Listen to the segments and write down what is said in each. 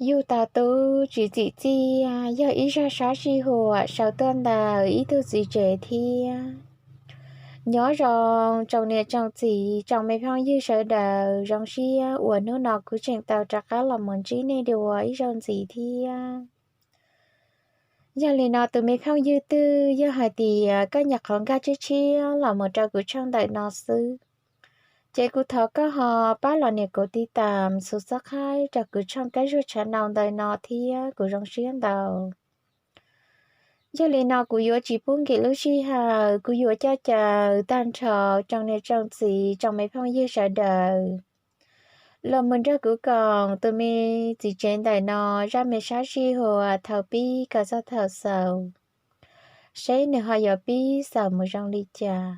Yug tau tub tsis txim txiaj, yog ib zaj sab sij huam sau tuaj ntawm ib tug txiv tsev thiab. Nyob zoo tsoom niam tsoom txiv tsoom me phooj ywg sawv daws, zoo siab uas hnub no kuv tseem tau rov qab los mus ntsib nej dua ib zaug ntxiv thiab. Yog li no tus me phooj ywg twg yog hais tias koj nyuam qhuav nkag tshiab tshiab los mus rau kuv tshooj ntawm no xwb, ces kuv thov koj ho pab los nias kuv tiv tam xus xab qhaib rau kuv tshooj Kab Zuag Tshav Nau ntawm no thiab kuv zoo siab ntau. Yog li no kuv yuav tsis pub nkim lub sij hawm, kuv yuav coj caw tag nrho tsoom niam tsoom txiv tsoom me phooj ywg sawv daws los mus nrog kuv koom tus me txiv tsev ntawm no zaj me sab sij huam thaum pib kom txog thaum xaus, seb nws ho yuav pib xaus mus zoo li cas.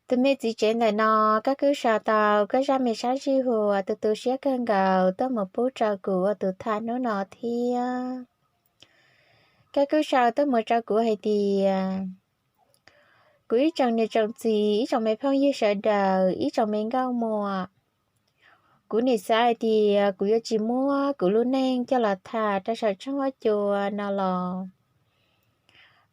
Tus me txiv tsev ntawm no, koj kuj sau tau koj zaj me sab sij huam tu tu siab kawg nkaus tuaj mus pub rau kuv ua tus tham hnub no thiab. Koj kuj sau tuaj mus rau kuv hais tias, kuv ib tsoom niam tsoom txiv ib tsoom me phooj ywg sawv daws ib tsoom me nkauj muam, kuv nim xav hais tias kuv yuav tsis muab kuv lub neej coj los tham rau saum tshooj huab cua no los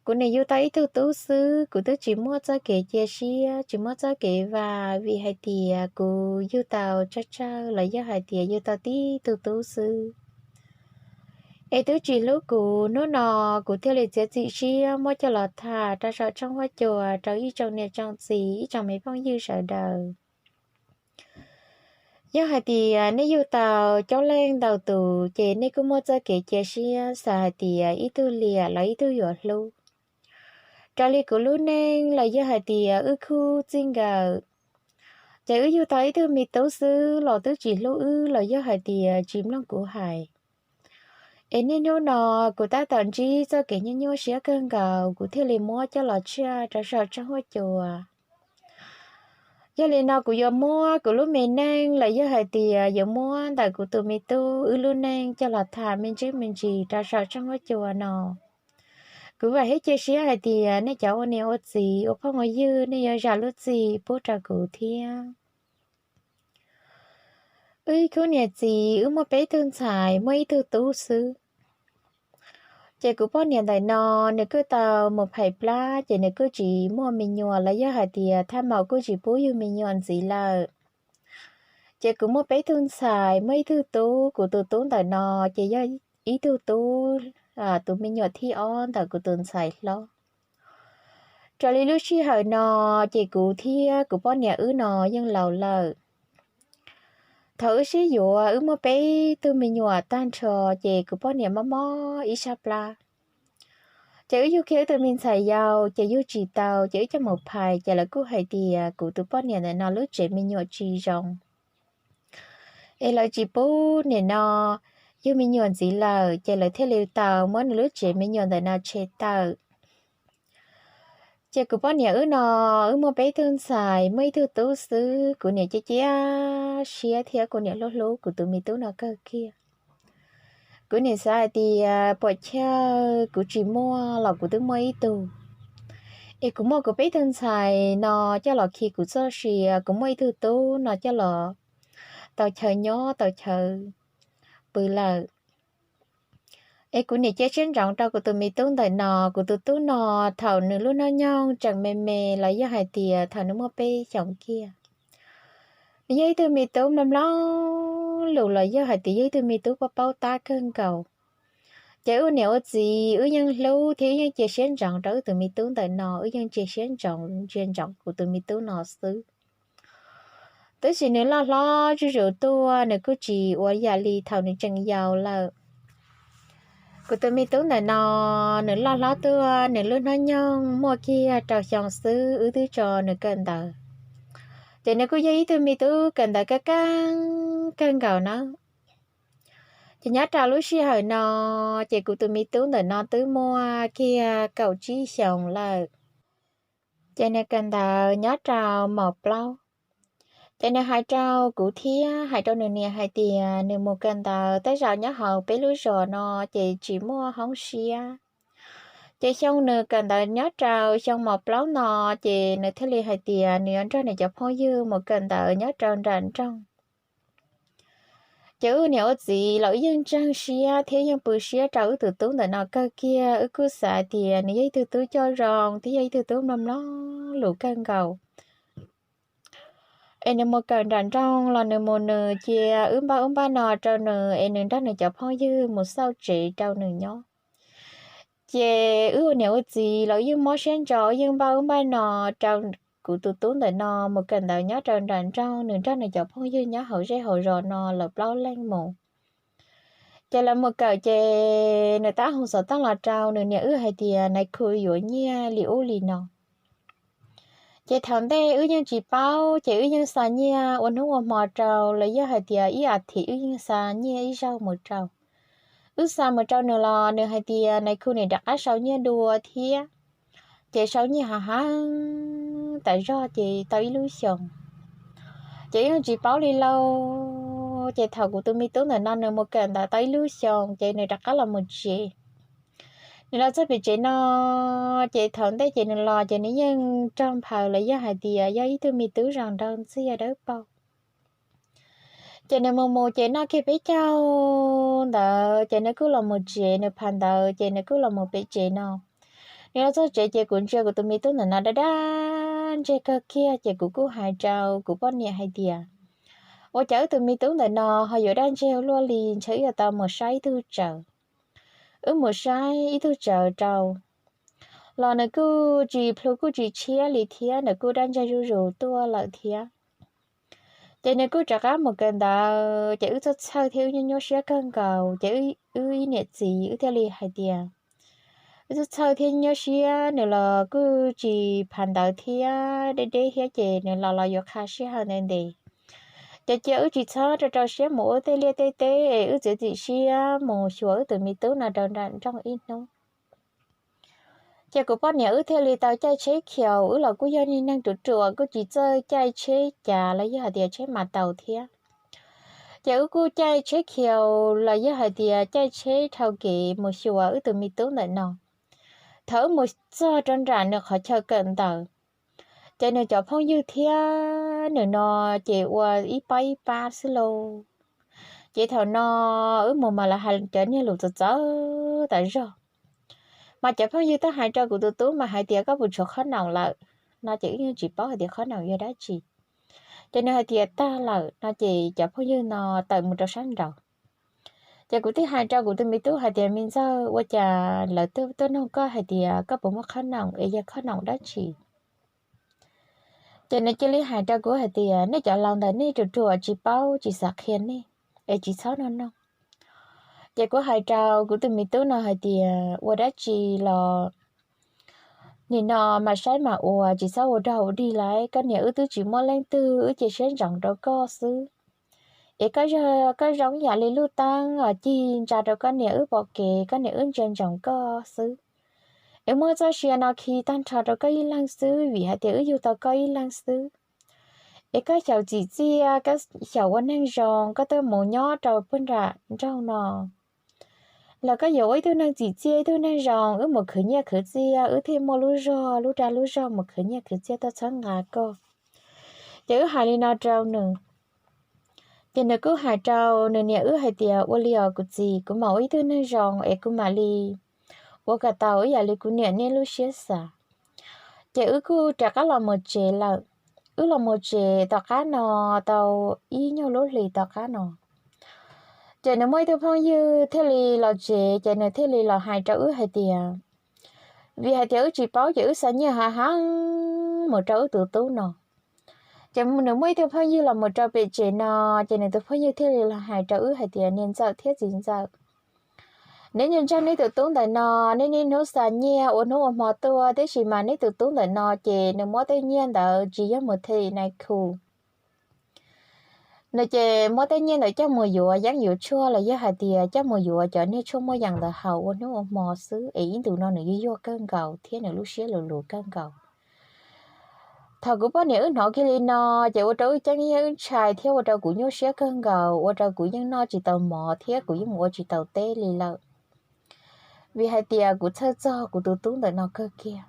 kuv nim yug tau ib tug tub xwb, kuv twb tsis muaj txoj kev cia siab, tsis muaj txoj kev vam vim hais tias kuv yug tau tsawg tsawg los yog hais tias yug tau tib tug tub xwb, es twb tsis hlub kuv. Hnub no kuv thiaj li txiav txim siab muab coj los tham rau saum tshooj huab cua rau ib tsoom niam tsoom txiv ib tsoom me phooj ywg sawv daws. Yog hais tias nej yug tau coob leej ntau tus ces nej kuj muaj txoj kev cia siab xav hais tias ib tug liam los ib tug yuav hlub. Raws li kuv lub neej los yog hais tias wb khub txij nkawm, ces wb yug tau ib tug me tub xwb los twb tsis hlub wb los yog hais tias tsis mloog kuv hais. Es niaj hnub no kuv tab tom ntsib txoj kev nyuaj nyuaj siab kawg nkaus, kuv thiaj li muab coj los tshiaj rau saum tshooj huab cua. Yog li no kuv yuav muab kuv lub me neej los yog hais tias yuav muab ntawm kuv tus me tub wb lub neej coj los tham me ntsis me ntsis rau saum tshooj huab cua no. Kuv vam thiab cia siab hais tias nej cov ua niam ua txiv ua phooj ua ywg nej yuav zam lub txim pub rau kuv thiab. Wb ib khub niam txiv wb muaj peb tug ntxhais muaj ib tug tub xwb. Ces kuv poj niam ntawm no nws kuj tau mus phais plab ces nws kuj tsis muaj me nyuam los yog hais tias thaj maum kuj tsis pub yug me nyuam ntxiv lawm. Ces kuv muaj peb tug ntxhais muaj ib tug tub, kuv tus tub ntawm no ces yog ib tug tub, tus me nyuam thib ob ntawm kuv tus ntxhais hlob. Raws li lub sij hawm no ces kuv thiab kuv poj niam wb no yeej laus lawm. Thaum wb sib yuav wb muaj peb tug me nyuam tag nrho, ces kuv poj niam mob mob ib sab plab. Ces wb yug kiag wb tus me ntxhais yau ces yug tsis tau ces wb coj mus phais ces lawv kuj hais tias kuv tus poj niam ntawm no lub tsev me nyuam tsis zoo, es lawv tsis pub nim no yug me nyuam ntxiv lawm ces lawv thiaj li tau muab nws lub tsev me nyuam ntawm no tshem tawm. Ces kuv poj niam wb no, wb muaj peb tug ntxhais muaj ib tug tub xwb, kuv niam cia cia siab thiab kuv niam hlub hlub kuv tus me tub no kawg kiag. Kuv niam xav hais tias puas chawj kuv tsis muaj los kuv twb muaj ib tug, es kuv muaj kuv peb tug ntxhais no coj los khi kuv txoj sia, kuv muaj ib tug tub no coj los tau chaw nyob tau chaw pw lawm. Es kuv niam cia siab ntsoov rau kuv tus me tub ntawm no, kuv tus tub no thaum nws lub hnub nyoog tseem me me los yog hais tias thaum nws muaj peb xyoos kiag, nws yog ib tug me tub mloog mloog lus los yog hais tias yog ib tug me tub paub paub tab kawg nkaus. Ces wb niam ua txiv wb yeej hlub thiab wb yeej cia siab ntsoov rau wb tus me tub ntawm no, wb yeej cia siab ntsoov ntsia ntsoov kuv tus me tub no xwb. Tab sis nws loj hlob zuj zus tuaj nws kuj tsis ua yam li thaum nws tseem yau lawm. Kuv tus me tub ntawm no, nws loj hlob tuaj nws lub hnub nyoog muaj kiag rau xyoo xwb wb twb tso nws kawm ntawv. Ces nws kuj yog ib tug me tub kawm ntawv kaj kaj kawg nkaus na. Ces nyob rau lub sij hawm no, ces kuv tus me tub ntawm no twb muaj kiag kaum tsib xyoos lawm. Ces nws kawm ntawv nyob rau mos plaub. Ces nws hais rau kuv thiab hais rau nws niam hais tias nws mus kawm ntawv, tej zaum nyob hauv peb lub zos no ces tsis muaj hoob siab. Ces xyoo nws kawm ntawv nyob rau xyoo mos plaub no, ces nws thiaj li hais tias nws yuav nrog nws cov phooj ywg mus kawm ntawv nyob rau nram nroog. Ces wb niam ua txiv los wb yeej ntseeg siab thiab yeej pw siab rau wb tus tub ntawm no kawg kiag. Wb kuj xav tias nws yog ib tug tub coj zoo thiab yog ib tug tub mloog mloog lus kawg nkaus. Es nws mus kawm nram nroog los nws mus nws cia wb npaj ub npaj no rau nws es nws nrog nws cov phooj ywg mus xauj tsev rau nws nyob. Ces wb ua niam ua txiv los wb yeej mob siab ntso, wb yeej npaj ub npaj no rau kuv tus tub ntawm no mus kawm ntawv nyob rau nram nroog, nws nrog nws cov phooj ywg nyob hauv zej hauv zos no lawv plaub leeg mus. Ces lawv mus kawm ces nws tab hu xov tooj los rau nws niam wb hais tias nais khu yuav nyiaj li ub li no. Ces thaum ntej wb yeej tsis paub, ces wb yeej xa nyiaj ua hnub ua hmo rau, los yog hais tias ib as thiv wb yeej xa nyiaj ib zaug mus rau. Wb xa mus rau nws los nws hais tias nais khu nim rov qab sau nyiaj dua thiab, ces sau nyiaj hav heev tas zog ces tau ib lub xyoos. Ces yeej tsis paub li lauj, ces thaum kuv tus me tub ntawm no nws mus kawm ntawv tau ib lub xyoos ces nws rov qab los mus tsev. Nws los txog pem tsev no, ces thaum ntej ces nws los ces nws yeej rog nphaws los yog hais tias yog ib tug me tub zoo nraug ntxiag dawb paug. Ces nws mus mus ces noj kiag peb caug ntawd ces nws kuj los mus tsev, nws pham ntawd ces nws kuj los mus pem tsev no. Nws los txog tsev ces kuv ntsia kuv tus me tub ntawm no daj daj ntseg kawg kiag ces kuv kuj hais rau kuv poj niam hais tias, ua cas wb tus me tub ntawm no ho yuav daj ntseg ua luaj li, ntshe wb yuav tau mus saib ib tug tsawv. Wb mus saib ib tug tsawv rau los nws kuj tsis plhu kuj tsis tshiab li thiab, nws kuj daj ntseg zuj zus tuaj lawm thiab. Ces nws kuj rov qab mus kawm ntawv ces wb txhawj txhawj thiab wb nyuaj nyuaj siab kawg nkaus ces wb ib niam txiv wb thiaj li hais tias, wb txhawj txhawj thiab nyuaj siab, nws los kuj tsis pham ntawv thiab deb deb thiab ces nws los los yuav qha sij hawm ntev ntev. Ces cia wb tsis txhob rau rau siab mus ua tej liaj tej teb es wb txiav txim siab mus xyuas wb tus me tub no rau nram nroog ib hnub. Ces kuv poj niam wb thiaj li tau caij tsheb khiaus, wb los kuj yog niag neeg ruam ruam kuj tsis txawj caij tsheb cav los yog hais tias tsheb mas taus thiab. Ces wb kuj caij tsheb khiaus los yog hais tias caij tsheb dhau kev mus xyuas wb tus me tub ntawm no. Thaum wb mus txog rau nram nws qhov chaw kawm ntawv, ces nws cov phooj ywg thiab nws no ces ua ib pab ib pab xwb lauj. Ces thaum no wb mus mas lawv hais cov niag lus txawv txawv tas zog. Mas cov phooj ywg twb hais rau kuv tus tub mas hais tias koj puas tshuav qhob noom lawm no ces wb yeej tsis paub hais tias qhob noom yog dab tsi. Ces nws hais tias tag lawm no ces cov phooj ywg no tawm mus rau sab nraud. Ces kuv thiaj hais rau kuv tus me tub hais tias me ntxawg, ua cas lawv tuaj tuaj nug koj hais tias koj puas muaj qhob noom es yog qhob noom dab tsi? Ces nws cia li hais rau kuv hais tias nej cov laus ntawm nej ruam ruam tsis paub tsis xav qhia nej es tsis txhob nug nug. Ces kuv hais rau kuv tus me tub no hais tias ua dab tsi los nim no mas saib mas ua tsis txhob ua rau ua dig lawm, koj niam wb twb tsis muaj leej twg, wb cia siab ntsoov rau koj xwb. Es koj yog koj zoo ib yam li lub teeb os, cig ntsa rau koj niam wb pom kev, koj niam wb ntsia ntsoov koj xwb. Es muab txoj sia no khi tag nrho rau koj ib leeg xwb vim hais tias wb yug tau koj ib leeg xwb. Es koj xyaum txim txiaj, koj xyaum ua neeg zoo, koj tuaj mus nyob rau puag nram nroog no los koj yuav ua ib tug neeg txim txiaj ib tug neeg zoo, wb mus khwv nyiaj khwv txiaj wb thiaj muaj lub zog lub dag lub zog mus khwv nyiaj khwv txiaj tuaj txhawb nqa koj. Ces wb hais li no rau nws. Ces nws kuj hais rau nws niam wb hais tias ua li os kuv txiv, kuv mam ua ib tug neeg zoo es kuv mam li ua kom tau ib yam li kuv niam nej lub siab xav. Ces wb kuj rov qab los mus tsev lawm. Wb los mus tsev tom qab no tau ib nyuag lub hlis tom qab no, ces nws muaj ib tug phooj ywg thiaj li los tsev ces nws thiaj li los hais rau wb hais tias, vim hais tias wb tsis paub ces wb xa nyiaj hav heev mus rau wb tus tub no. Ces nws muaj ib tug phooj ywg los mus rau pem tsev no, ces nws tus phooj ywg thiaj li los hais rau wb hais tias niam ntxawm thiab txiv ntxawm, neb ntseeg neb tus tub ntawm no, neb niaj hnub xa nyiaj ua hnub ua hmo tuaj, tiam sis mas neb tus tub ntawm no ces nws muab tej nyiaj ntawd tsis yog mus them nais khu, nws ces muab tej nyiaj ntawd coj mus yuav yeeb yuav tshuaj los yog hais tias coj mus yuav cov niag tshuaj muaj yees ntawd haus ua hnub ua hmo xwb, es ib ntus no nws yuag yuag kawg nkaus thiab nws lub siab luv luv kawg nkaus. Thaum kuv poj niam wb hnov kiag li no, ces ua rau wb ceeb wb ntshai thiab ua rau kuv nyuaj siab kawg nkaus, ua rau kuv yeej noj tsis tau mov thiab kuv yeej ua tsis tau teb li lawm, vim hais tias kuv txhawj txog kuv tus tub ntawm no kawg kiag.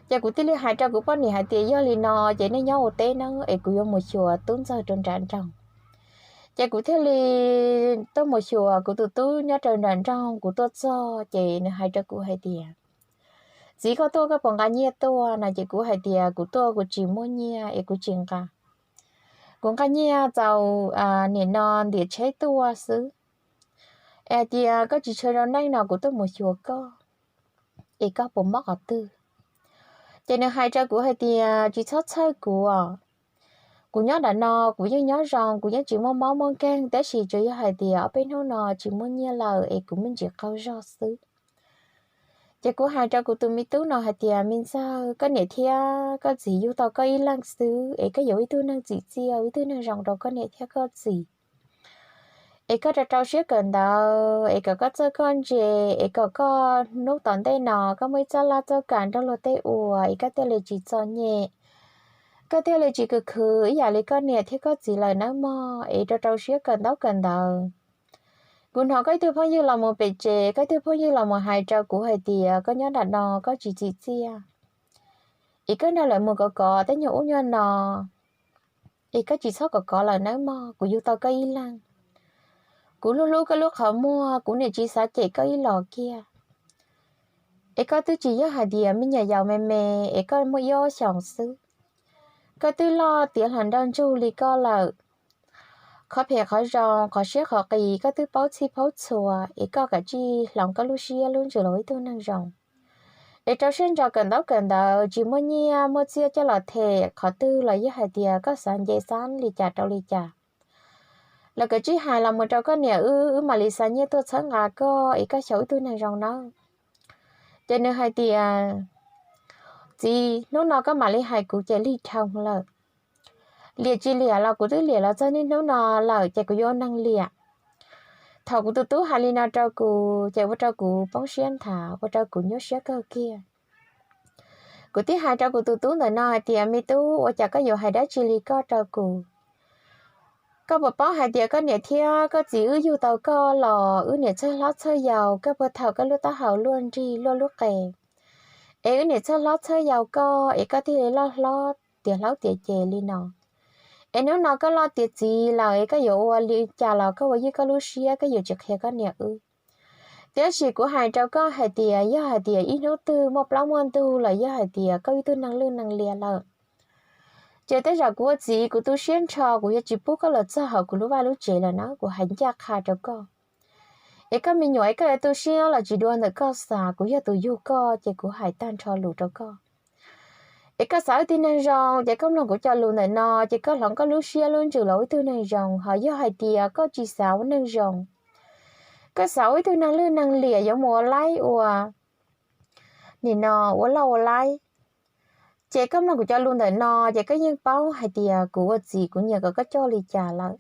Ces kuv thiaj li hais rau kuv poj niam hais tias yog li no ces nej nyob ua teb nawb es kuv yuav mus xyuas tub ntxawg rau nram nroog. Ces kuv thiaj li tuaj mus xyuas kuv tus tub nyob rau nram nroog. Kuv tuaj txog ces nws hais rau kuv hais tias, txiv, koj tuaj koj puas nqa nyiaj tuaj no? Ces kuv hais tias kuv tuaj kuv tsis muaj nyiaj es kuv tsis nqa. Kuv nqa nyiaj txaus nim no ntiam tsheb tuaj xwb. Es hais tias koj tsis tshua zoo neej no kuv tuaj mus xyuas koj es koj puas mob qhov twg. Ces nws hais rau kuv hais tias tsis txhob txhawj kuv os. Kuv nyob nram no kuv yeej nyob zoo, kuv yeej tsis muaj mob muaj nkeeg, tab sis tsuas yog hais tias ob peb hnub no tsis muaj nyiaj lawm es kuv me ntsis qaug zog xwb. Ces kuv hais rau kuv tus me tub no hais tias, me ntxawg, koj niam thiab koj txiv yug tau koj ib leeg xwb es koj yuav ua ib tug neeg tsim txiaj, ua ib tug neeg zoo rau koj niam thiab koj txiv. Es koj rau rau siab kawm ntawv es kom koj txawj koj ntse, es kom koj hnub tom ntej no koj muaj ib txoj laj txoj kam nrog luag tej ua es koj thiaj li tsis txom nyem, koj thiaj li tsis khwv khwv ib yam li koj niam thiab koj txiv lawm nawb mog. Es rau rau siab kawm ntaub kawm ntawv. Kuv hnov koj ib tug phooj ywg los mus pem tsev, koj ib tug phooj ywg los mus hais rau kuv hais tias koj nyob nram no koj tsis tsim txiaj, es koj nrog lawv mus kov kov tej nyuag ub nyuag no, es koj tsis txhob kov kov lawm nawb mog, kuv yug tau koj ib leeg. Kuv hlub hlub koj lub qhov muag, kuv niam tsis xav cem koj ib los kiag. Es koj twb tsis yog hais tias me nyuam yaus me me, es koj muaj ib ob xyoos xwb, koj twb loj tiav hluas nraug ntsug li koj lawm. Qhov phem qhov zoo, qhov siab qhov qis koj twb paub txhij paub txhua, es koj kav tsij hloov koj lub siab lub ntsws los ua ib tug neeg zoo. Es rau siab ntso kawm ntaub kawm ntawv, tsis muaj nyiaj muaj txiaj coj los them qhov twg los yog hais tias koj xav nce xav li cas rau li cas, los kav tsij hais los mus rau koj niam wb, wb mam li xa nyiaj tuaj txhawb nqa koj es koj xyaum ib tug neeg zoo nawb. Ces nws hais tias, txiv, hnub no koj mam li hais kuv ces lig dhau lawm. Liam tsis liam los kuv twb liam los txog niaj hnub no lawm ces kuv yuav ua neeg liam. Thaum kuv tus tub hais li no rau kuv ces ua rau kuv poob siab nthav, ua rau kuv nyuaj siab kawg kiag. Kuv thiaj hais rau kuv tus tub ntawm no hais tias, me tub, ua cas koj yuav hais dab tsi li koj rau kuv? Koj puas paub hais tias koj niam thiab koj txiv wb yug tau koj los wb niam txhawj hlob txhawj yau, koj puag thaum koj lub taub hau luaj nrig luaj lub qe, es wb niam txhawj hlob txhawj yau koj es koj thiaj li loj hlob tiav hlaub tiav ceg li no. Es hnub no koj loj tiav txiv lawm es koj yuav ua li cas los koj ua ywj koj lub siab, koj yuav tsis qhia koj niam wb. Tiam sis kuv hais rau koj hais tias yog hais tias ib hnub twg muaj plaub muaj ntug los yog hais tias koj ib tug neeg lwj neeg liam lawm, ces tej zaum kuv ua txiv kuv tu siab nrho, kuv yuav tsis pub koj los txog hauv kuv lub vaj lub tsev lawm na, kuv hais ncaj qha rau koj. Es koj me nyuam es koj yuav tu siab los tsis dua ntawm koj xav, kuv yog tus yug koj ces kuv hais tag nrho lus rau koj. Es koj xav ua ib tug neeg zoo ces koj mloog kuv cov lus ntawm no ces koj hloov koj lub siab lub ntsws los ua ib tug neeg zoo. Ho yog hais tias koj tsis xav ua neeg zoo, koj xav ua ib tug neeg lwj neeg liam yuav mus ua laib ua, nim no ua loj ua laib, ces koj mloog kuv cov lus ntawm no ces koj yeej paub hais tias kuv ua txiv kuv nyiam kom koj coj li cas lawm.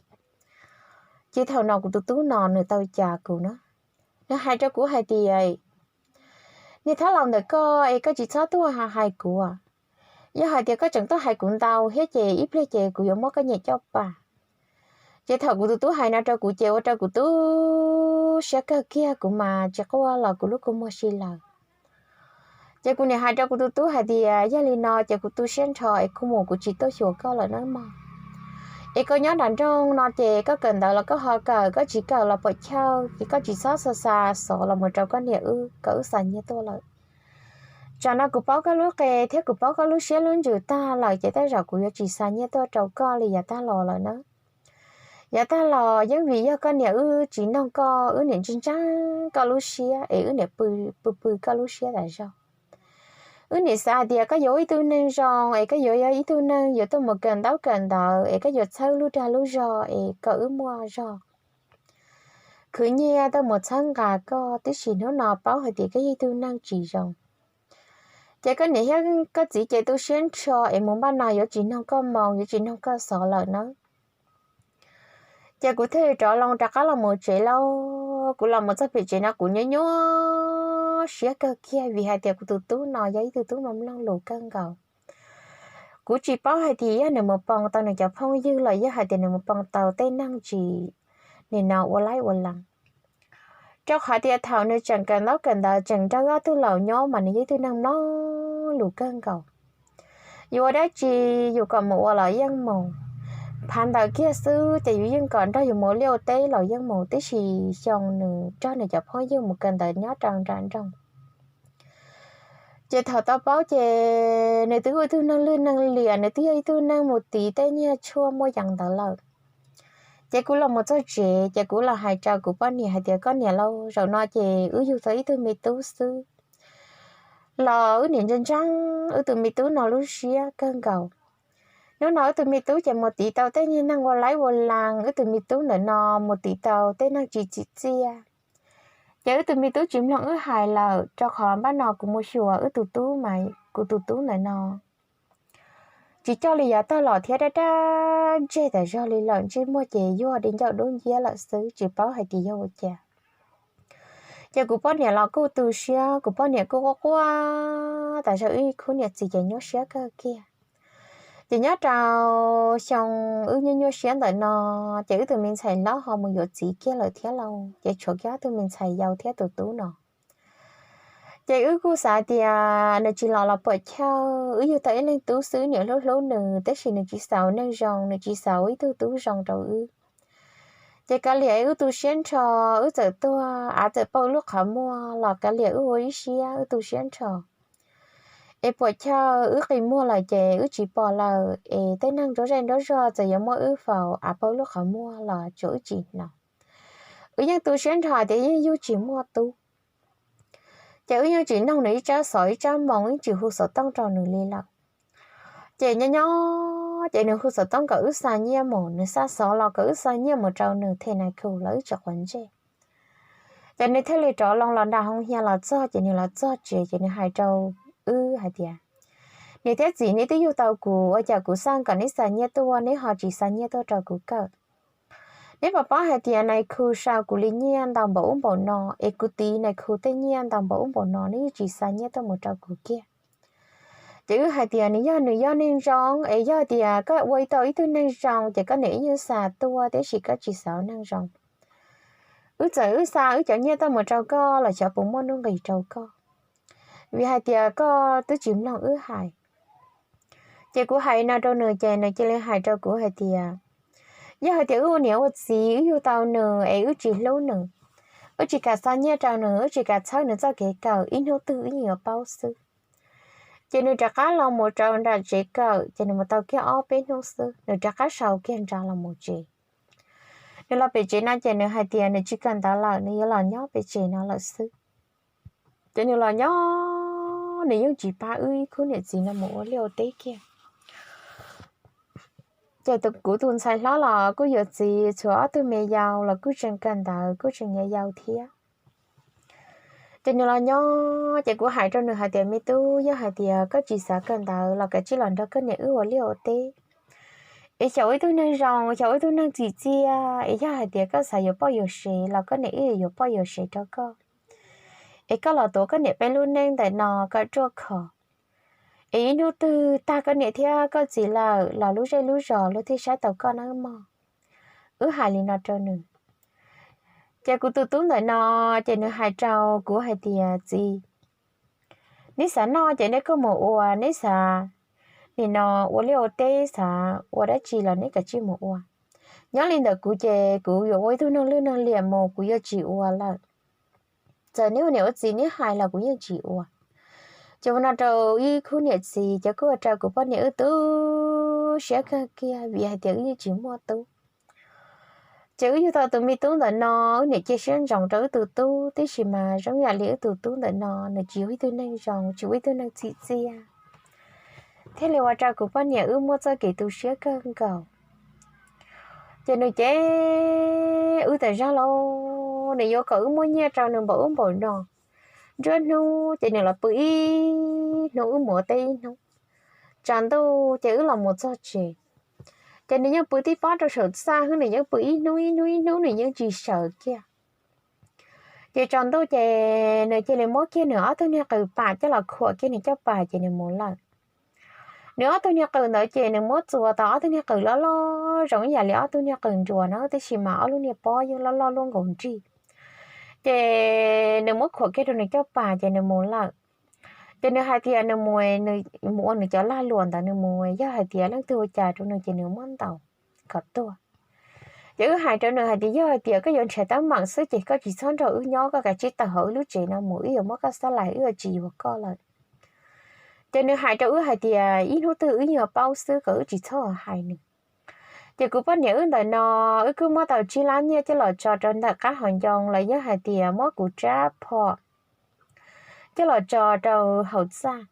Ces thaum no kuv tus tub no nws tau cas kuv na, nws hais rau kuv hais tias, niag thab laus ntawm koj es koj tsis txhob tuaj hais kuv. Yog hais tias koj tseem tuaj hais kuv ntau thiab ces ib pliag ces kuv yuav muab koj nyem coj pas. Ces thaum kuv tus tub hais no rau kuv ces ua rau kuv tu siab kawg kiag, kuv mas tsis quaj los kuv lub kua muag si lawm. Ces kuv niam hais rau kuv tus tub hais tias yog li no ces kuv tu siab nrho es kuv mus kuv tsis tuaj xyuas koj lawm nawb mog. Es koj nyob nram nroog no ces koj kawm ntawv los koj ho kawm, koj tsis kawm los pom chaw ces koj tsis txhob xa xa xov los mus rau koj niam wb kom wb xa nyiaj tuaj lawm. Tsam no kuv paub koj lub qe thiab kuv paub koj lub siab lub ntsws tag lawm ces tej zaum kuv yuav tsis xa nyiaj tuaj rau koj li yav tag los lawm na. Yav tag los yeej vim yog koj niam wb tsis noog koj, wb niam ntseeg ntseeg koj lub siab es wb niam pw pw koj lub siab tas zog. Wb niam xav hais tias koj yuav ua ib tug neeg zoo es koj yuav yog ib tug neeg yuav tuaj mus kawm ntaub kawm ntawv es koj yuav txhawb lub dag lub zog es kom wb muaj zog khwv nyiaj tuaj mus txhawb nqa koj, tiam sis hnub no paub hais tias koj yog ib tug neeg tsis zoo. Ces koj niam thiab koj txiv ces tu siab nrho es mus npaj no yuav tsis noog koj moo, yuav tsis noog koj xov lawm na. Ces kuv thiaj li rov loo rov qab los mus tsev lauj. Kuv los mus txog pem tsev no kuv nyuaj nyuaj siab kawg kiag vim hais tias kuv tus tub no yog ib tug tub mloog lus kawg nkaus. Kuv tsis paub hais tias yog nws mus poo tau nws cov phooj ywg los yog hais tias nws mus poo tau tej neeg tsis, nim no ua laib ua lees. Rau qhov tias thaum nws tseem kawm ntaub kawm ntawv tseem nrog ob tug laus nyob mas nws yog ib tug neeg mloog lus kawg nkaus. Yus ua dab tsi yus kom mus ua los yeej mus. phav ntawd kiag xwb ces yus yeej kom nrog yus mus ua liaj ua teb los yeej mus, tiam sis Xyoo nws nrog nws cov phooj ywg mus kawm ntawv nyob rau nram nroog. Ces thaum tau paub ces nws twb ua ib tug neeg lwj neeg liam, nws twb yog ib tug neeg mus tiv tej nyiaj tshuaj muaj yees ntawd lawm. Ces kuv los mus txog tsev ces kuv los hais rau kuv poj niam hais tias, koj niam lauj, zaum no ces wb yug tau ib tug me tub xwb los wb niaj ntseeg ntseeg wb tus me tub no lub siab kawg nkaus. Hnub no wb tus me tub ces mus tiv tau tej niag neeg ua laib ua lees, wb tus me tub ntawm no mus tiv tau tej neeg tsis tsim txiaj. Ces wb tus me tub tsis mloog wb hais lawm, rau qhov npaj no kuv mus xyuas wb tus tub mas kuv tus tub ntawm no tsis coj li yav tag los thiab, daj daj ntseg tas zog li lawm, ntsej muag ces yuag di ncauj dub nciab lawm xwb, tsis paub hais tias yog ua cas. Ces kuv poj niam los kuj tu siab, kuv poj niam kuj quaj quaj tas zog, wb khub niam txiv ces nyuaj siab kawg kiag. Ces nyob rau xyoo wb nyuaj nyuaj siab ntawm no, ces wb tus me ntxhais hlob ho mus yuav txiv kiag lawm thiab lauj, ces tshuav kiag ob tug me ntxhais yau thiab tus tub no. Ces wb kuj xav tias nws tsis los los puam chawj, wb yug tau ib leeg tub xwb, niam hlub hlub nws, tab sis nws tsis xav ua neeg zoo, nws tsis xav ua ib tug tub zoo rau wb. Ces kav liam wb tu siab nrho, wb txawm tuag, av txawm pauj lub qhov muag los kav liam wb ua ib siab, wb tu siab nrho. Es puam chawj, wb qi muag lawm ces wb tsis pom lawm, es tej neeg nruab zej nruab zog txawm yuav muab wb faus, av pauj lub qhov muag los tsuas wb tsis hnov. Wb yeej tu siab nrho tias yeej yug tsis muaj tub. Ces wb yeej tsis noog nws ib tsab xov ib tsab moo, yeej tsis hu xov tooj rau nws li lawm. Ces nyob nyob ces nws hu xov tooj kom wb xa nyiaj mus, nws xa xov los kom wb xa nyiaj mus rau nws them nais khu los wb tsis quav ntsej. Ces nws thiaj li rov loo los nram hoo hia los txog, ces nws los txog tsev ces nws hais rau wb hais tias, niam thiab txiv, neb twb yug tau kuv, ua cas kuv xa kom neb xa nyiaj tuaj neb ho tsis xa nyiaj tuaj rau kuv kawm? Neb puas paub hais tias nais khu sau kuv li nyiaj ntau npaum ub npaum no, es kuv tiv nais khu tej nyiaj ntau npaum ub npaum no, neb yeej tsis xa nyiaj tuaj mus rau kuv kiag. Ces wb hais tias, nws yog nws yog neeg zoo, es yog tias koj ua tau ib tug neeg zoo ces koj niam wb yeej xa tuaj, tiam sis koj tsis xav ua neeg zoo. Wb txawm wb xa wb cov nyiaj tuaj mus rau koj los xyov puas muaj nuj nqis rau koj, vim hais tias koj twb tsis mloog wb hais. Ces kuv hais no rau nws ces nws cia li hais rau kuv hais tias, yog hais tias wb ua niam ua txiv wb yug tau nws es wb tsis hlub nws, wb tsis kam xa nyiaj rau nws, wb tsis kam txhawb nws txoj kev kawm, ib hnub twg wb yeej yuav paub xwb. Ces nws rov qab los mus rau nram tsev kawm, ces nws mus tau kiag ob peb hnub xwb nws rov qab sau kiag nra los mus tsev. Nws los pem tsev no ces nws hais tias nws tsis kawm ntawv lawm, nws yuav los nyob pem tsev no lawm xwb. Ces nws los nyob, nws yeej tsis pab wb ib khub niam txiv no mus ua liaj ua teb kiag. Ces kuv tus ntxhais hlob los kuj yuav txiv, tshuav ob tug me yau los kuj tseem kawm ntawv, kuj tseem yau yau thiab. Ces nws los nyob, ces kuv hais rau nws hais tias, me tub, yog hais tias koj tsis xav kawm ntawv los kav tsij los nrog koj niam wb ua liaj ua teb. Es xyaum ua ib tug neeg zoo, xyaum ua ib tug neeg txim txiaj, es yog hais tias koj xav yuav poj yuav sev los koj niam wb yuav poj yuav sev rau koj. Es koj los tuav koj niam peb lub neej ntawm no kom ruaj khov. Es ib hnub twg tag koj niam thiab koj txiv lawm los lub zej lub zos luag thiaj saib tau koj nawb mog. Wb hais li no rau nws. Ces kuv tus tub ntawm no, ces nws hais rau kuv hais tias, txiv, neb xav noj ces neb kuj mus ua, neb xav nim no ua liaj ua teb, xav ua dab tsi los neb kav tsij mus ua. Nyob li ntawm kuv ces kuv yuav ua ib tug neeg lwj neeg liam mus, kuv yuav tsis ua lawm. Txawm neb ua niam ua txiv neb hais los kuv yeej tsis ua. Ces ua no rau ib khub niam txiv ces kuj ua rau kuv poj niam wb tu siab kawg kiag vim hais tias wb yeej tsis muaj tub. Ces wb yug tau tus me tub ntawm no, wb niam cia siab ntsoov rau wb tus tub, tiam sis mas zoo yam li wb tus tub ntawm no nws tsis yog ib tug neeg zoo, tsis yog ib tug neeg txim txiaj, thiaj li ua rau kuv poj niam wb muaj txoj kev tu siab kawg nkaus. Ces nws cem wb tas zog lauj, nws yuav kom wb muab nyiaj rau nws npaum ub npaum no. Nruab hnub ces nws los pw ib hnub, wb mus ua teb ib hnub. Tsaus ntuj ces wb los mus txog tsev, ces nws yeej pw tib pob rau saum txaj xwb, nws yeej pw ib hnub ib hnub ib hnub, nws yeej tsis sawv kiag. Ces tsaus ntuj ces nws cia li muab kiag nws ob tug niag qws pam coj los khuam kiag nws caj pas ces nws mus lawm. Nws ob tug niag qws ntawd ces nws muab txuas tau ob tug niag qws loj loj zoo ib yam li ob tug niag qws nruas na, tiam sis mas ob lub niag pob yeej loj loj luaj nkaus nrig. Ces nws muab khuam kiag rau nws caj pas ces nws mus lawm. Ces nws hais tias nws mus, nws mus ua nws cov lag luam ntawd, nws mus, yog hais tias leej twg ua cas rau nws ces nws muab ntaus. kom tuag. Ces wb hais rau nws hais tias yog hais tias koj yuav nrhiav teeb meem xwb ces koj tsis txhob nrog wb nyob, koj kav tsij tawm hauv wb lub tsev no mus, wb yuav muab koj xab lais, wb yuav tsis yuav koj lawm. Ces nws hais rau wb hais tias ib hnub twg wb yuav paub xwb, kom wb tsis txhob hais nws. Ces kuv poj niam wb ntawm no, wb kuj muab tau tsib lab nyiaj coj los tso rau ntawm qab hauv ncoo los yog hais tias muab kuv rab phom coj los tso rau hauv txaj.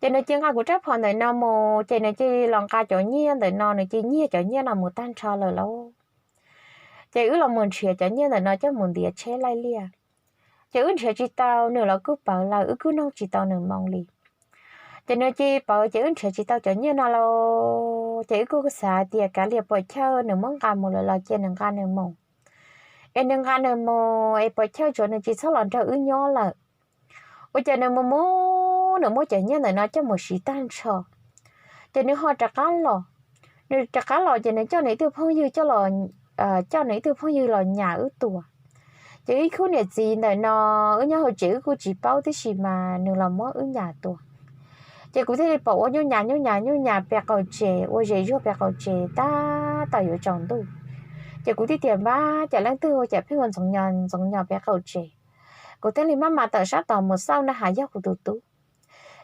Ces nws cia nqa kuv rab phom ntawm no mus, ces nws cia los nqa cov nyiaj ntawm no, nws cia nyiag cov nyiaj no mus tag nrho lawm lauj. Ces wb los mus nrhiav cov nyiaj ntawm no coj mus ntiav tsheb laij liaj. Ces wb nrhiav tsis tau, nws los kuj pawv lawm, wb kuj noog tsis tau nws moo li. Ces nws cia pawv, ces wb nrhiav tsis tau cov nyiaj no lauj. Ces wb kuj xav tias kav liam puas chawj, nws muab nqa mus lawm los cia nws nqa nws mus. Es nws nqa nws mus es puas chawj tsuav nws tsis txhob los nrog wb nyob lawm. Ua cas nws mus mus nws muab cov nyiaj ntawm no coj mus siv tag nrho. Ces nws ho rov qab los. Nws rov qab los ces nws coj nws ib tug phooj ywg coj los, coj nws ib tug phooj ywg los nyas wb tua. Ces ib khub niam txiv ntawm no, wb nyob hauv tsev wb kuj tsis paub tib si mas nws los muab wb nyas tua. Ces kuv thiaj li pom ua nyuj nyas nyuj nyas nyuj nyas pem qaum tsev, ua zes zuag pem qaum tsev tab tom yuav tsaus ntuj. Ces kuv thiaj tias npab, cas leej twg ua cas pheej ua ntxoov nyos ntxoov nyos pem qaum tsev. Kuv thiaj li maj mam tawm sab tod mus xauj na has yog kuv tus tub.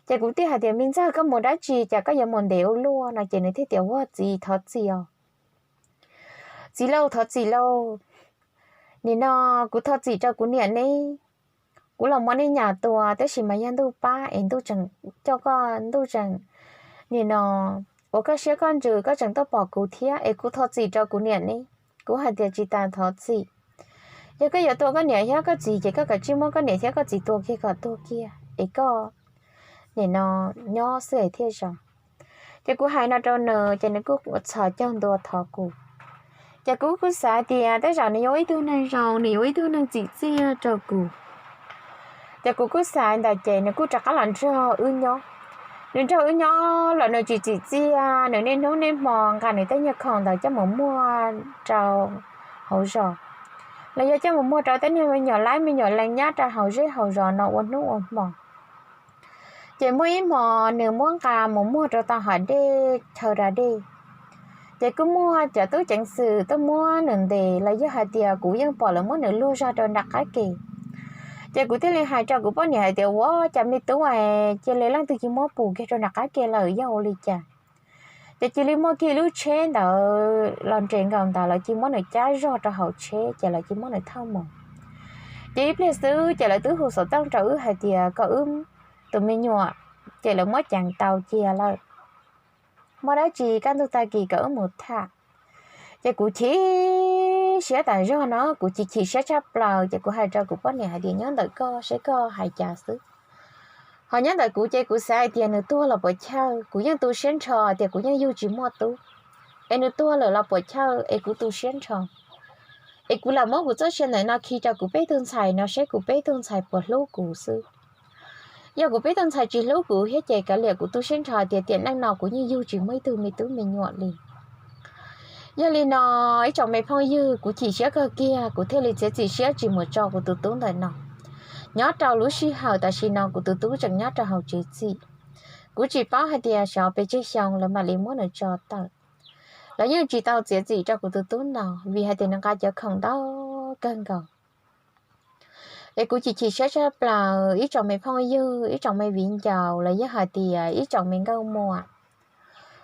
Ces kuv thiaj hais tias me ntxawg, koj mus dab tsi cas koj yuav mus ntev ua luaj no? Ces nws thiaj tias ua txiv, thov txim os txiv lauj, thov txim lauj. Nim no kuv thov txim rau kuv niam neb, kuv los muab nej nyas tua tab sis mas yog ntuj pab es ntuj tseem coj koj, ntuj tseem, nim no uas koj siab koj ntsws koj tseem tuaj pom kuv thiab, es kuv thov txim rau kuv niam neb. Kuv hais tias tsis tas thov txim, yog koj yuav tua koj niam thiab koj txiv ces koj kav tsij muab koj niam thiab koj txiv tua kiag kom tuag kiag es koj nim no nyob xwb es thiaj zoo. Ces kuv hais no rau nws ces nws kuj txhos caug ntua thov kuv. Ces kuv kuj xav tias tej zaum nws yuav ua ib tug neeg zoo, nws yuav ua ib tug neeg txim txiaj rau kuv. Ces kuv kuj xav ntawd ces nws kuj rov qab los nrog wb nyob. Nws nrog wb nyob los nws tsis txim txiaj, nws niaj hnub niaj hmo nqa nws tej nyuag khoom ntawd coj mus muag rau hauv zos, los yog coj mus muag rau tej niag me nyuam laib me nyuam leej nyob rau hauv zej hauv zos no ua hnub ua hmo. Ces muaj ib hmo nws muab nqa mus muag rau tom hav dej chaw da dej. Ces kuj muaj cov tub ceev xwm tuaj muab nws ntes los yog hais tias kuv yeej pom lawv muab nws luag zog rau nram qab ke. Ces kuv thiaj li hais rau kuv poj niam hais tias ua cas me tub, cia li leej twg cia muab pus kiag rau nram qab ke lawm yog ua li cas? Ces cia li muaj kiag lub tsheb ntawd los nres nkaus ntawd, lawv cia muab nws cab zog rau hauv tsheb ces lawv cia muab nws thauj mus. Ces ib pliag xwb ces lawv twb hu xov tooj rau wb hais tias kom wb tus me nyuam, ces lawv muab ceev tau cia lawm. Muaj dab tsi kaj ntug tag kis kom wb mus tham. Ces kuv chim siab tas zog no, kuv chim chim siab tshaj plaws ces kuv hais rau kuv poj niam hais tias nyob ntawm koj seb koj hais cas xwb. Ho nyob ntawm kuv ces kuv xav hais tias nws tuag los puas chawj, kuv yeej tu siab nrho tias kuv yeej yug tsis muaj tub. Es nws tuag lawm los puas chawj es kuv tu siab nrho. Es kuv lam muab kuv txoj sia ntawm no khi rau kuv peb tug ntxhais no seb kuv peb tug ntxhais puas hlub kuv xwb. Yog kuv peb tug ntxhais tsis hlub kuv thiab ces kav liam kuv tu siab nrho tias tiam neej no kuv yeej yug tsis muaj ib tug me tub me nyuam li. Yog li no, ib tsoom me phooj ywg, kuv chim siab kawg kiag kuv thiaj li txiav txim siab tsis mus tso kuv tus tub ntawm no. Nyob rau lub sij hawm tam sim no kuv tus tub tseem nyob rau hauv tsev txim. Kuv tsis paub hais tias xyov pes tsawg xyoo lawv mam li muab nws tso tawm. Lawv yeej tsis tau txiav txim rau kuv tus tub no vim hais tias nws nqa cov khoom ntau kawg nkaus. Es kuv chim chim siab tshaj plaws ib tsoom me phooj ywg, ib tsoom me viv ncaus los yog hais tias ib tsoom me nkauj muam.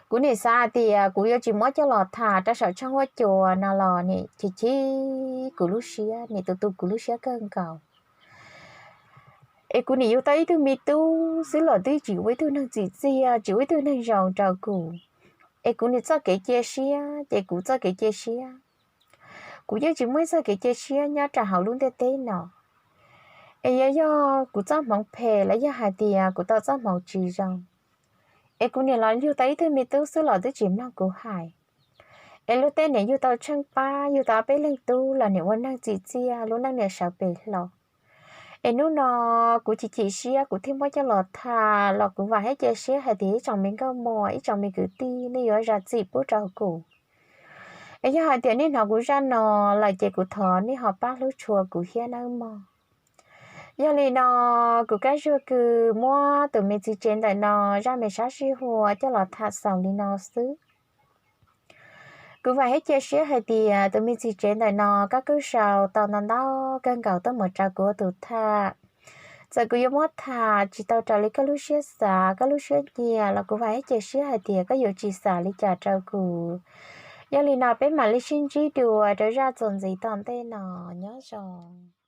Kuv nim xav hais tias kuv yuav tsis muab coj los tham rau saum tshooj huab cua no los nim chim chim kuv lub siab, nim tu tu kuv lub siab kawg nkaus. Es kuv nim yug tau ib tug me tub xwb los twb tsis ua ib tug neeg txim txiaj, tsis ua ib tug neeg zoo rau kuv. Es kuv nim txoj kev cia siab ces kuv txoj kev cia siab, kuv yeej tsis muaj ib txoj kev cia siab nyob rau hauv lub ntiaj teb no. Es yog, yog kuv txoj hmoov phem los yog hais tias kuv tau txoj hmoov tsis zoo, es kuv nim los yug tau ib tug me tub xwb los twb tsis mloog kuv hais. Es luag tej nim yug tau tsheej pab, yug tau ob peb leeg tub los nim ua neeg txim txiaj, lub neej nim sawv pes hlo. Es hnub no kuv chim chim siab kuv thiaj muab coj los tham los kuv vam thiab cia siab hais tias ib tsoom me nkauj muam, ib tsoom me kwv tij, nej yuav zam txim pub rau kuv. Es yog hais tias nej hnov kuv zaj no lawm ces kuv thov nej ho pab hlub tshua kuv thiab nawb mog. Yog li no, kuv Kab Zuag Kws muab tus me txiv tsev ntawm no zaj me sab sij huam coj los tham xaus li no xwb. Kuv vam thiab cia siab hais tias tus me txiv tsev ntawm no koj kuj sau tau ntau ntau kawg nkaus tuaj mus rau kuv ua tus tham. Txawm kuv yuav muab tham tsis tau raws li koj lub siab xav koj lub siab nyiam los kuv vam thiab cia siab hais tias koj yuav tsis xav li cas rau kuv. Yog li no peb mam li sib ntsib dua rau zaj txuas ntxiv tom ntej no. Nyob zoo.